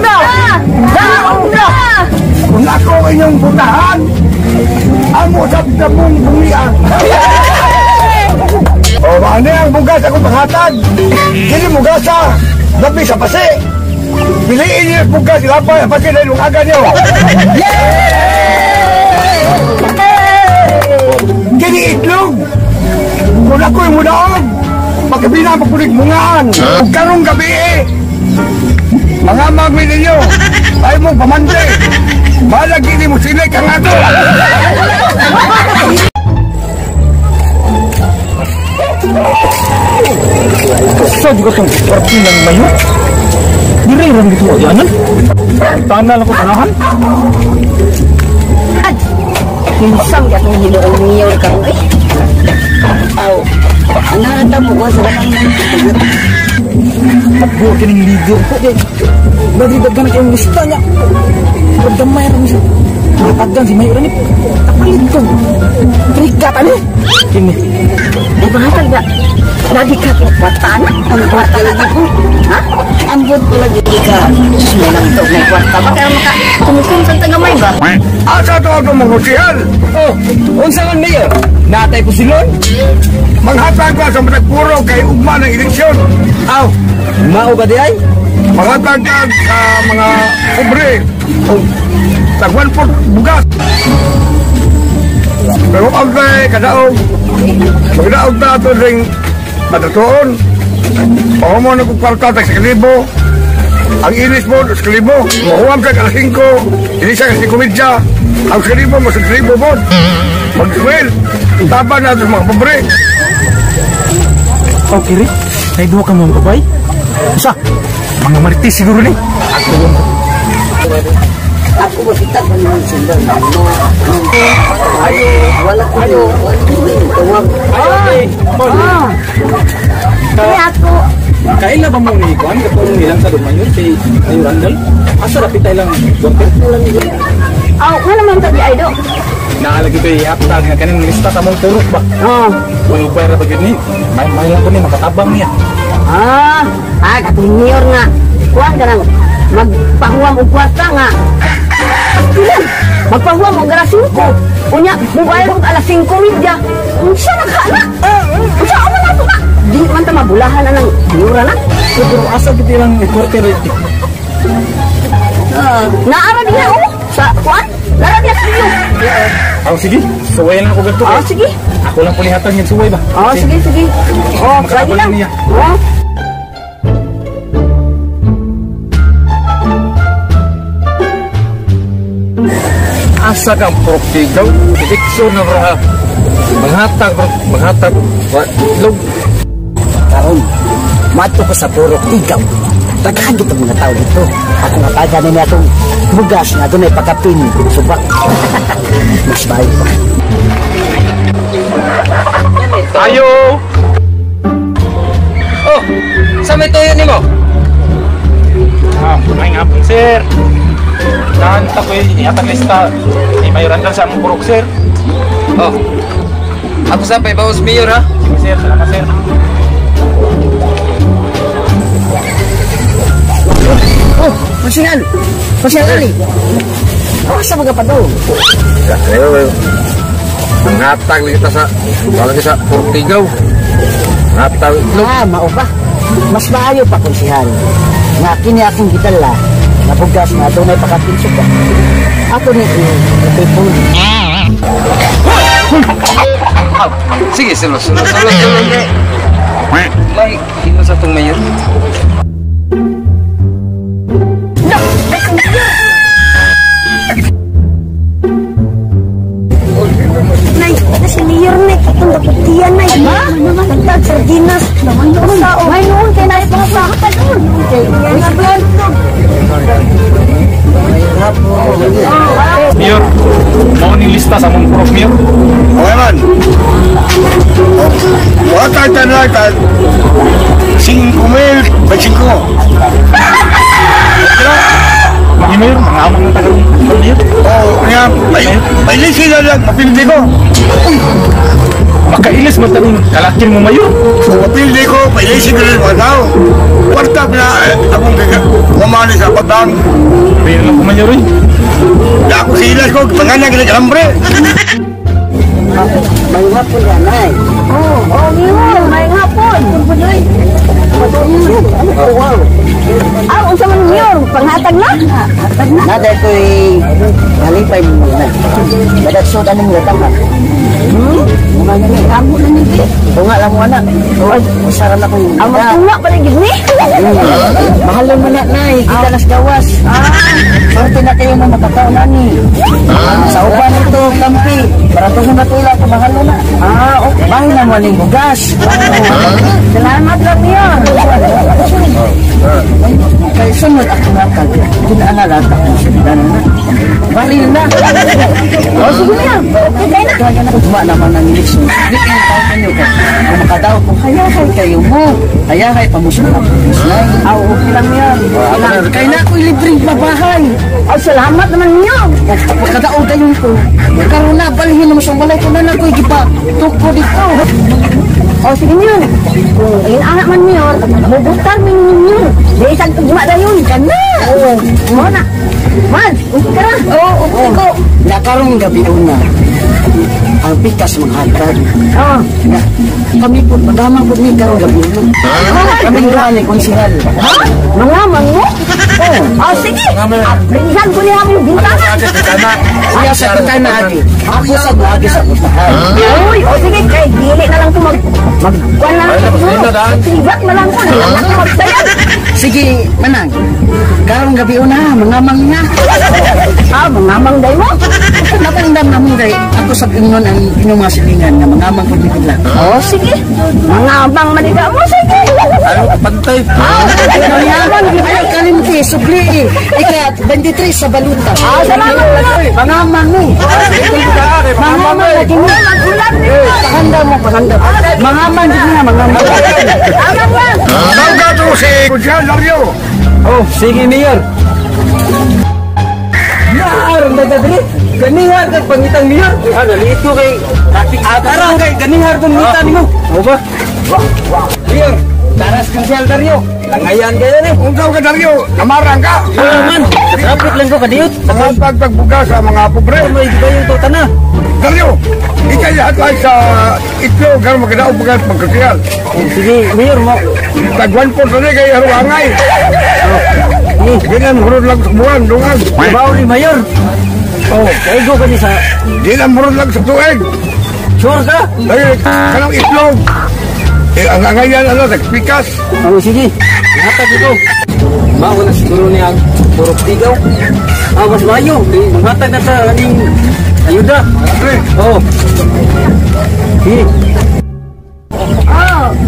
Na! Na! Kung ako inyong butahan, amo sa mong bungian. O, ano ang bugas akong panghatag? Kini bugas sa labi sa pasi. Piliin niyo ang bugas, ilapay ang pasi dahil aga niyo. Kini itlog. Kung ako'y mudaog, pagkabina mapulig mungaan. Kung karong gabi eh, mga magmin ninyo, ay mo pamante. Balag hindi mo silay kang ato. Sa di ko itong kwarto ng mayo. Dire rin dito. Yanan? Tanal ako tanahan. Kinsang gatong hinuong mayor karon eh. Aw, ano mo ko sa kanang Takbo kining leader ko kay badri daghan na kayong lista niya. Pagdamay ra mi sa matagan si mayor ani. Kapalit ko. Trikat ani. Kini. Ay pangatag ba? Lagi ka kwarta na? Ang kwarta lagi ko. Ha? Ambot ko lagi ka. Diyos mo lang ito. May kwarta ba? Kaya maka tumukum sa tagamay ba? Asa to ako mga? Oh, unsa man mayor? Natay po silon? Manghatag ka sa matagpuro kay ugma ng eleksyon. Aw, mao ba di ay? Manghatag ka sa mga pobre. Tag 1/4 bugas. Pero ang kay kadaog, magdaog na ito ring matatuon. Pahumo na kong kwarta, tag 1,000. Ang inis mo, 1,000. Mahuwam sa alas 5, inis sa 5:30. Ang 1,000 mo, 1,000 mo. Mag-swell. Taba na ito sa mga pobre. Okay, Rick. Naiduha ka mga babay? Usa, mga marites siguro ni. Ako ba kita ba naman sila? Ayo, wala ko. Ayo, tawag. Ah. Kaya ako. Kaila ba mo ni Ikuan? Katulong nilang sa Dumayon si Mayor Randall? Asa rapit tayo lang doktor? Aw, wala man tabi ay do. Naalagi ko ihatag nga kaning lista sa mong turok ba? Oh. Uy, upay ra ba gyud ni? May lang ko ni makatabang niya. Ah, ah, katong mayor nga. Kuan ka nang magpahuwam og kwarta nga. Ilan? Magpahuwam og alas 5. Unya, mubayad og alas 5:30. Unsa na ka na? Unsa man ato na? Di man ta mabulahan na ng mayor na. Pero asa gid ilang kwarter? Naara diha oh sa kuan? Nara diha sa inyo. Aw sige, suway lang ako ganito. Oh, sige. Ako lang po nihatag yung suway ba? Oh, sige, sige. Oh, lagi lang. Oh. Asa kang proktigaw? Eleksyon na bra. Manghatag, manghatag. Itlog. Karon, mato ko sa purok tigaw. Daghan gid mga tao dito. Ako mataga nini akong bugas nga dunay pakapin subak. Mas bayo pa. Ayo. Oh, sa may tuyo nimo? Ah, may ngapon sir. Kanta ko ihatag lista ni Mayor Randall sa among purok sir. Oh. Ako sa pay bawas mayor ha. Sige sir, salamat sir. Oh, Konsyal. Konsyal Ali. Oh, sa mga padong. Manghatag lang kita sa wala sa Portigaw. Manghatag itlog. Ah, mao ba? Mas maayo pa konsyal. Nga kini akong gidala nga bugas nga dunay pakapin subak. Ato ni i-people. Sige, sulo, sulo, sulo, sulo. May hino sa tong mayor. Nay, na si Mayor nay, katong daputian nay. Ha? Tagtag sardinas. Sa o. May noon kay nay pa sa doon. Mayor, mao ning lista sa among purok mayor. Okay man. Muhatag ta na tag 5,000 by 5. Mayor, mga amang na taga mayor. Oh, nga, may sila lang, mapildi ko. Makailis man taning kalakin mo, Mayor. Kung mapili ko, pailisin ko rin mga tao. Kwarta na akong kumani sa batang. Pwede lang ko, Mayor, eh. Da ako silas ko, pangalan ka alambre. May hapon yan, ay. Oh, Mayor, may hapon. Wow. Ah, unsa man, Mayor? Panghatag na? Nada ko'y halipay mo na. Madagsod anong latang ha? Hmm? Mga na Amo na ni Bi. Tunga lang mo anak. Usaran akong Ang magtunga pa rin gid ni. Mahal lang man na, nay. Kita nas gawas. Swerte na kayo mo makataon nani. Sa uban ito, kampi. Para tungo na tula, kumahal na. Ah, okay. Bahin na mo ning bugas. Salamat lang, Mayor. Kay sunod ako nga kag ginaalala ko sa na. Bali na. Oh, sige, Mayor. Okay kayo na. Kaya na ugma naman ang eleksyon. Di kayo tawag ninyo kay kung makadaw ko hayahay kayo mo. Hayahay pamusok na nay. Ah, okay lang, Mayor. Kay na ako'y libreng mabahay. Oh, salamat naman, Mayor. Makadaog kayo ko. Karon na balhin mo sa balay ko na na ko'y gipa tuko dito. Oh, sige, Mayor. Kung inana man, Mayor, mubutar mi ninyo. Di isang tugma dayon. Kana. Oo. Mo na. Man, okay ka na. Oo, okay ko. Nakarong gabi una. Ang pikas manghatag. Oh. Na, kami po, madama po ni karong gabi una. Kami duha ni konsihal. Ha? Mga mo? Oh. Oh, sige. Abrihan ko niya ang bintana. Siya sa bintana agi. Ako sa lagi sa putahan. Uy, oh sige, kay dili na lang ko mag magkuan na lang ko. Tibak na lang ko, na lang ko magsayan. Sige, manang. Karong gabi una, mga mangga. Ah, mga mang day mo. Napalindam na mo kay ako sa ingon ang inyong mga silingan nga mga mang pud bigla. Oh, sige. Mga mang maniga mo, sige. Ano, pantay. Ah, Ayaw kalimti, sukli eh. Ika, 23 sa baluta. Ah, salamat. Mga mang mo. Mga mang lagi mo. Magulan ni. Pahanda mo, pahanda. Mga mang di nga, mga mang. Amang lang. Tawag to si Konsehal Dario. Oh, sige, Mayor. Naar, nadadali. Ganihar kag pangitang Mayor. Ah, nalito kay Akarang kay ganihar tong ngita nimo. Oo ba? Mayor, taras kang Dario. Langayan kayo ni. Kung ka Dario, namarang ka. Wala man. Traffic lang ko kadiyot. Mga pagpagbuga sa mga pobre. May di ba yung tota na? Dario, ikay lahat ay sa itlog, karon magkadaog pagkat pagkasiyal. Sige, Mayor mo. Tag 1.4 na kay haruangay. Di na murod lang sa buwan, dungan. Bawo ni Mayor. Oh, kaigo ka ni sa Di na murod lang sa tuig. Sure ka? Ay, kanang itlog. Eh, ang angayan, ano, nagpikas. Oh, sige. Hatag ito. Mao na siguro niya ang purok tigaw. Ah, mas mayo. Maghatag na sa aning ayuda. Pre, Oh. Sige.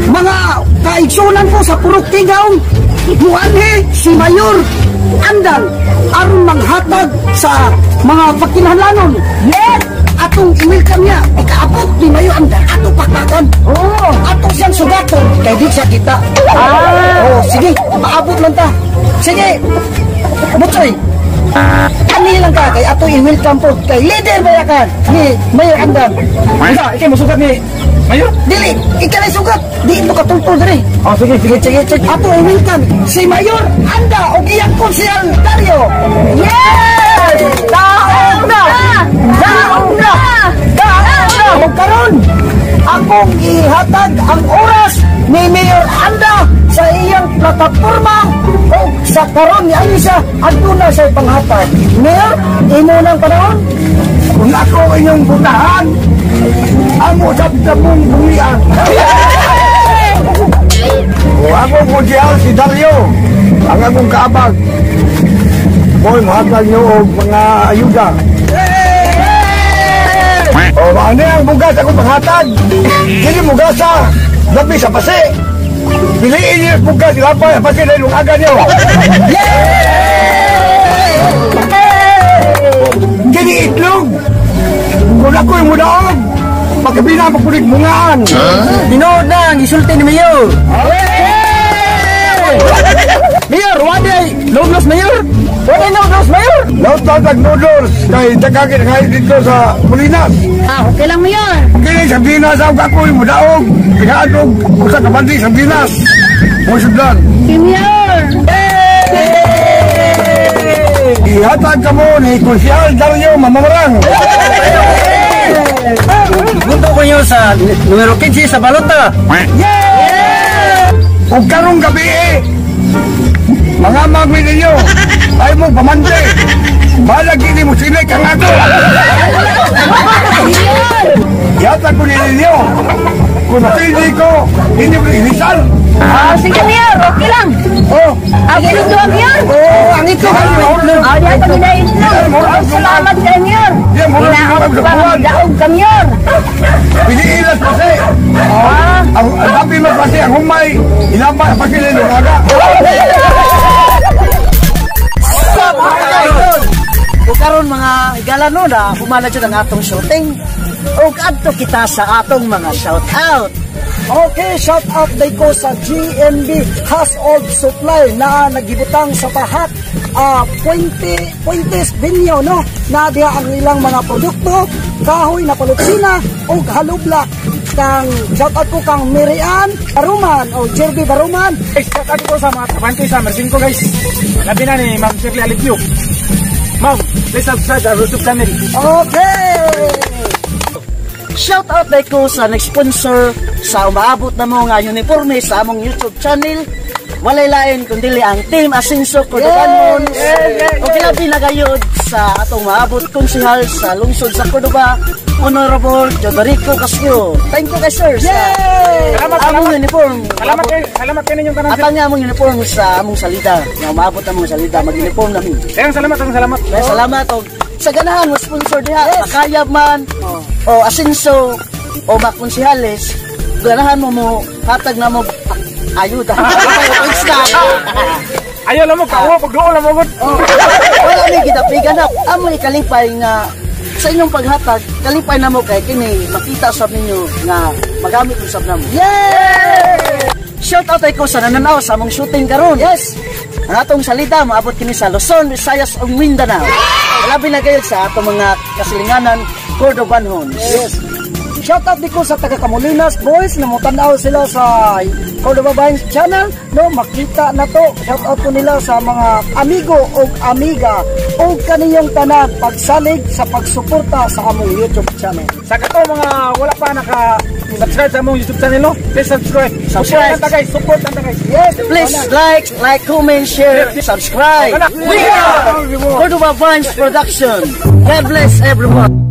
Mga kaigsunan ko sa Purok Tigaw, muanhi si Mayor Andal aron manghatag sa mga pakinahanglanon. Yes. Atong i-welcome niya, ikaabot ni Mayor Andal, atong pakpakan. Oh. Atong siyang sugaton, kay di siya kita. Ah. Oh, sige, maabot lang ta. Sige, Butsoy, ani lang ka kay atong i-welcome po kay leader bayakan ni Mayor Andal. Unsa, ikay mosugat ni Mayor? Dili, ikaw ay sugat. Di mo katungtol diri. Oh, sige, sige. Sige, sige, sige. Ato i-welcome si Mayor Anda o iyang konsehal Dario. Yes! Daog na! Daog na! Daog na! Ug karon akong ihatag ang oras ni Mayor Anda sa iyang plataporma o sa karon ni siya aduna sa panghatag. Mayor, imo nang panahon. Kung ako inyong butahan, amo sa mong bungian. O akong konsehal si Dario, ang akong kaabag. Boy, mahatag nyo og mga ayuda. O, ano ang bugas akong panghatag? Dili bugasa, labi sa pasi. Piliin niyo ang bugas, ilapay ang pasi dahil lungagan niyo. Kini itlog. Kung ako'y mudaog, pagkabina mapulig mungaan. Tinood na ang isulti ni Mayor. Mayor, wala ay no loss, Mayor. Wala no loss, Mayor. Laot tag noodles kay daghan kay dito sa Molinas. Ah, okay lang, Mayor. Kini sa Binas ang ako mo daog. Pinaadog usa ka bandi sa Binas. Mo sudlan. Si Mayor. Ihatag ka mo ni Konsyal Dario Mamamarang. Punto ko niyo sa numero 15 sa balota. Ug karong gabi eh, mga magmi ninyo, ay mo pamante. Balag ini mo silik ang ako. Ihatag ko ninyo. Kung napili ko, hindi mo inisan. Ah, sige, Mayor. Okay lang. Oh, Ang itlog, Mayor. oh, ang ito. Ah, diha pa gina itlog. Salamat kay Mayor. Hinaot pa ang daog ka, Mayor. Piniilas kasi. Ang sabi mo kasi, ang humay, ilabas pa sila ng aga. Ug karon mga higala no na humana jud ang atong shooting. Ug adto kita sa atong mga shout out. Okay, shout out day ko sa GMB Household Supply na nagibutang sa Pahat, Puente, Puentes Binyo, no? Na diha ang ilang mga produkto, kahoy na palutsina ug halublak. Kang shout out ko kang Mirian Baruman o Jerby Baruman. Guys, shout out ko sa mga kabante sa Mersinko, guys. Labi na ni Ma'am Shirley Aligyo. Ma'am, please subscribe our YouTube channel. Okay! Shout out day ko sa nag-sponsor sa umaabot na mo nga uniforme sa among YouTube channel. Walay lain kundi ang Team Asenso Cordobanon. O grabe na gayud sa atong maabot konsehal sa lungsod sa Cordoba, Honorable Jodorico Casio. Thank you kay sir sa Salamat, among salamat. uniform. Salamat kayo ninyong tanan. At ang among uniform sa among salida. Nga umaabot among salida, mag-uniform namin. Daghang salamat, daghang salamat. Kaya salamat og sa ganahan mo sponsor diha, makayab man o Asenso o makonsehales, ganahan mo mo hatag na mo ayuda. Extra. Ayaw lang mo, kauwa, pagduol lang mo. Gud. Wala mi gitapigan na amo ni kalipay nga sa inyong paghatag, kalipay na mo kay kini makita sab ninyo nga magamit usab namo. Yay! Shout out ay ko sa nananaw sa among shooting karon. Yes. Ang atong salida maabot kini sa Luzon, Visayas ug Mindanao. Labi na kayo sa atong mga kasilinganan Cordobanhons. Yes. Shout out di ko sa taga Camulinas boys na mutanaw sila sa Cordoba Vines channel, no, makita na to. Shout out ko nila sa mga amigo og amiga og kaniyong tanan pagsalig sa pagsuporta sa among YouTube channel. Sa kato mga wala pa naka-subscribe sa among YouTube channel, no? Please subscribe. Subscribe. Support lang ta, guys. Support lang ta, guys. Yes, Please like, comment, share, subscribe. We are Cordoba Vines Production. God bless everyone.